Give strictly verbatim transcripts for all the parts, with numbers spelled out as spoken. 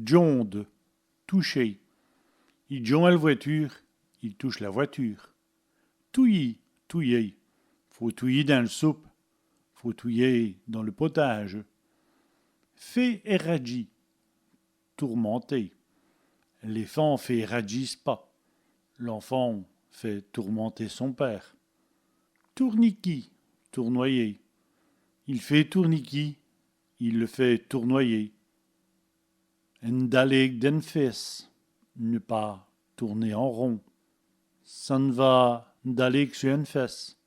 Djonde, toucher. I djond èl vwèture, il touche la voiture. Touyî, touiller. Faut touyî dins l' soupe, faut touiller dans le potage. Fé èradjî, tourmenter. L'èfant fét èradjî s' pa. L'enfant fait tourmenter son père. Tourniquî, tournoyer. I l' fét tourniquî, il le fait tournoyer. Ène daléke d'ène fèsse, ne pas tourner en rond. Ça n' va daléke su ène fèsse,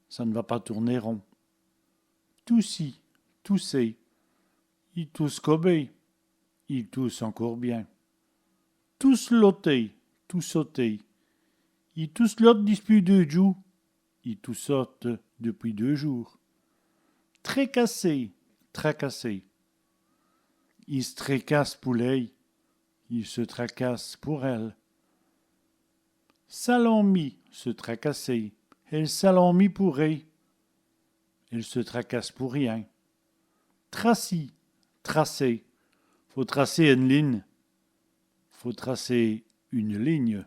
ça ne va pas tourner rond. Toussî, tousser. I tousse co bén, il tousse encore bien. Tousloter, toussoter. I tousslote dispûs deûs djoûs, il toussote depuis deux jours. Trècasser, tracasser. I s' trècasse pou lèy, il se tracasse pour elle. Salanmî, se tracasser. Èle salanmît pou rén, elle se tracasse pour rien. Tracî, tracer. Faut tracer ène ligne, faut tracer une ligne.